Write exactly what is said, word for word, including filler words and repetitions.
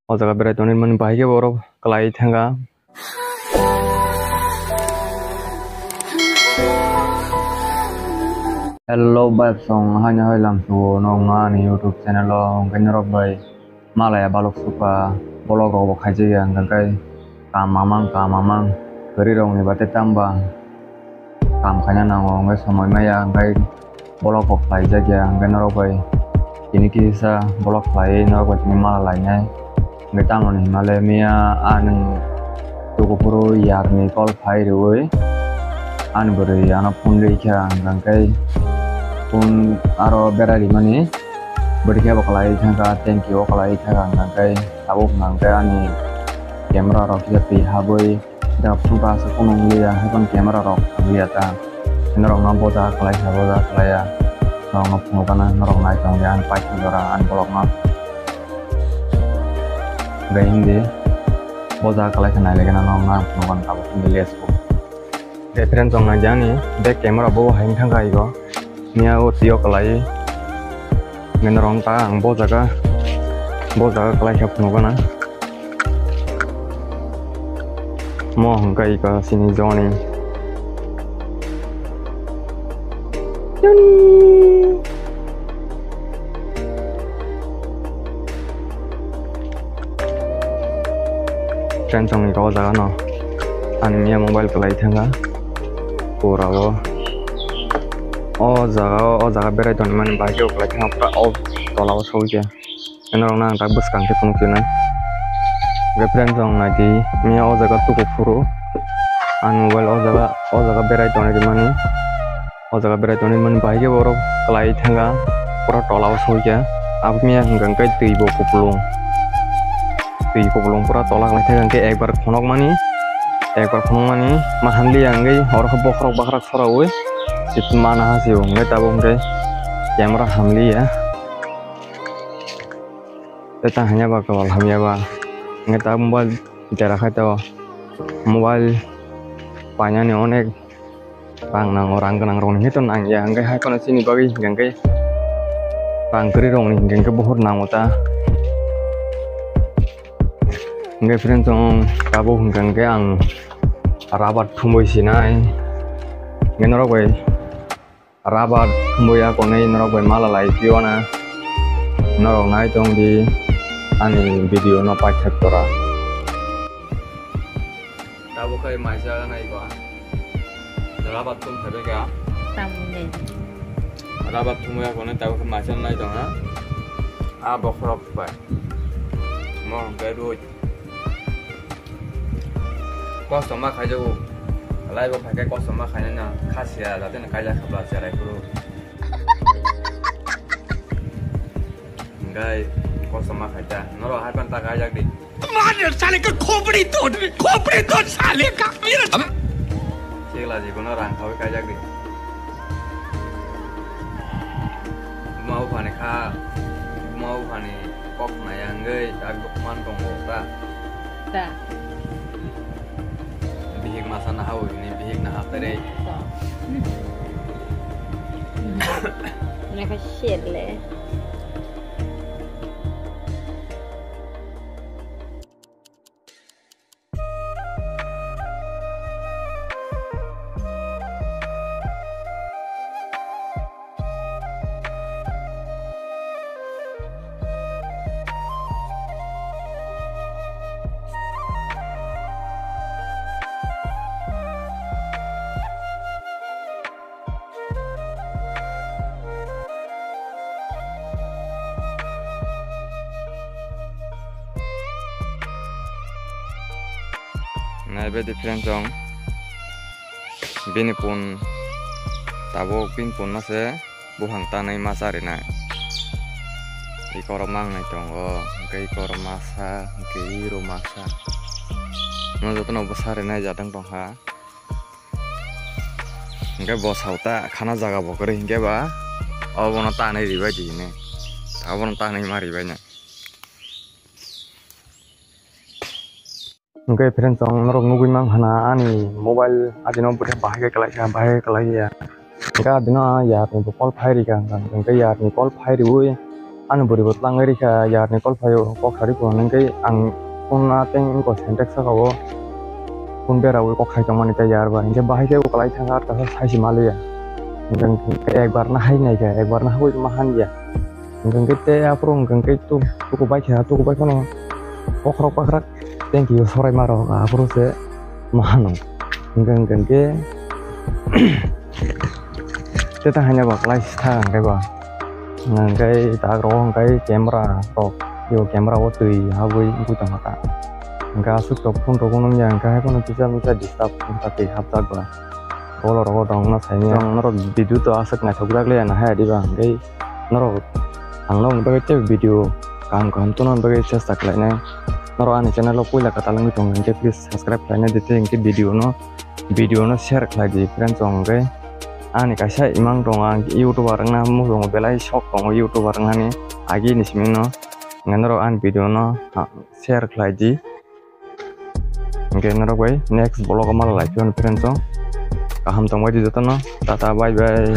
O jaga berai tonwi mani bahai khe borok kwlai thangkha. Hello, vibe song, haino hai lam sugo nokno ani YouTube channel o, hwnkhe norok bai malaya balok sukha, vlog rok bo khaijak ya, hwnkhe kam mamang, kam mamang, kwrwi rok ni bate tamba kam khaina nango, hwnkhe somoi maya, hwnkhe vlog bo khlaijak ya, hwnkhe norok bai tini kisa vlog khlaiwi norok bai tini mala lainai. Hwnkhe tamoni hwnmale miya ani tukuphuru yakni call phai rwui ani bwrwi ano phone rwikha, hwnkhe phone aro berai rimani bwrwi khe bo kwlai thangkha, tanki o kwlai thangkha, hwnkhe tabuk hwnkhe ani camera rok kisa twi habwi. Da phone ka aswk phone wng liya, hai phone camera rok wng liya ta. Norok no boja kwlai kha, boja kwlai ya. Norok no phunukgana, norok nai tong liya, ani paithak jora, ani bolok no. Gai hindi, boja kwlai kha nai lagi na norok no phunukgana tabuk hindi liya siko. Reference wng nai jani, back camera bo hai wng thang kha ego. Miya o twi o kwlai. Nai norok ta ang bo jaga, bo jaga kwlai khe phunukgana. Mo hwnkhe iko sini Johnny. Friends, ang iko o jaga no ani miya mobile kwlai thangkha. Pura o, o jaga o, o jaga berai tongmani bagwi o kwlai thangkha, pura o tola o sogwi khe. Norok no ang tak bwskang khe phunuk sinai. Hwnkhe friends, ang nai di, miya o jaga tuku phuru. Ang mobile o jaga, o jaga berai tonwi rimani. O jaga berai tonwi mani bahai khe borok kwlai thangkha, pura tola o soi kha. Abo miya hwnkha hwnkhe twi bo kupulung, twi kupulung pura tola kwlai thangkha, hwnkhe ekbar khonok mani, ekbar khonok mani ma hamliya, hwnkhe oro khe bokhorok bakhrak soraui mana ha se o, hwnkhe tabuk hwnkhe camera hamliya. Tei ta hamya ba kwbal hamya ba, hwnkhe tabuk mobile jera khai tongo, mobile painani onek. Rang nango, rang gwnang rokni hwnkhe to nangya, hwnkhe hai kheno chini bagwi hwnkhe rang kwrwi rokni hwnkhe buhur nango ta. Hwnkhe friends, chwng tabuk hwnkhe ang rubber thumwi sinai. Hwnkhe norok bai rubber thumwi ya konwi norok bai mala lai phiyona. Norok nai tong di ani video no paithak tora. Tabuk khai maisa nai ba. Rabat tum khabe ka. Tamni. Rabat tum ya kone tabuk khai maisa nai tong ha. A bokhorok bai. Mo hwnkhe roi. Kosto ma khaijago. Lai bo khai khe kosto ma khainai na. Khasiya jate na kaijak khabla cherai phuru. Hwnkhe kosto ma khaita. Norok hai pan ta kaijak di. मार साले का खोपड़ी तोड़, खोपड़ी तोड़ साले का। Chikla jikunu rang khawi kaijak di. Buma buphani kha, buma buphani kok nai wngwi tak dukman tongo ta. Ta. Bihik masa naha o hini bihik naha tere. Ta. Naka shit le. Naibe different song. Bini pun tabuk bini pun no se buphang tanwi ma charinai. Iko rok mangnai tongo, hwnkhe iko rok masa, hwnkhe iro masa. No jotono bwsa rinai jatang tongkha. Hwnkhe bo sauta khana jaga bo kwrwi hwnkhe ba obono tanwi ribai di hwnwi. Obono tanwi ma ribai nai. Hwnkhe friends, chwng norok nugwi mankha na ani mobile adino bwrwi bahai khe kwlaikha, bahai khe kwlaiya. Hwnkhe adino ah yarni bo call phai rikha, hwnkhe yarni call phai riui Ani bwrwi bo twlangwi rikha, yarni kol phaio, kok sari phano hwnkhe ang phone a tei wngkha Sintex saka o phone bera ui kok sai tongmani tei yar ba hwnkhe bahai khe ukalai thangkha, arta saisi maliya. Hwnkhe ekbar na hai naikha, ekbar na hagwi ma hanya. Hwnkhe tei aphuru hwnkhe tu-, tuku bai kha, tuku bai phano kokrok pakrak tengki o sorai ma rok aphuru se ma hano. Hwnkhe, hwnkhe tei ta haino ba kwlai sa hwnkhe ba. Hwnkhe tak rok hwnkhe camera rok, yo camera o twi habwi wngwi tongkha ta. Hwnkhe aswk tok phone rok nung ya hwnkhe hai phano kisa misa disturb wngkha twi hapjak ba. Bolo rogo tongna saimanya. Ang norok video to aswk naithok jak le na hai diba hwnkhe norok ang nokni bagwi tei video kaham kaham tuna bagwi chesta khlainai. Norok ani channel o puila kwtal wngwi tong hwnkhe please subscribe khlainai di tei hwnkhe video no, video no share khlai di friends rok hwnkhe. Ani kaisa imang tongo, ang youtuber wngna muchungo belai sok tongo youtuber wngnani agini simi no. Hwnkhe norok ani video no share khlai di. Hwnkhe norok bai next vlog o malai lai phiyoni friends rok. Kaham tongbai di jotono. Tata bye bye.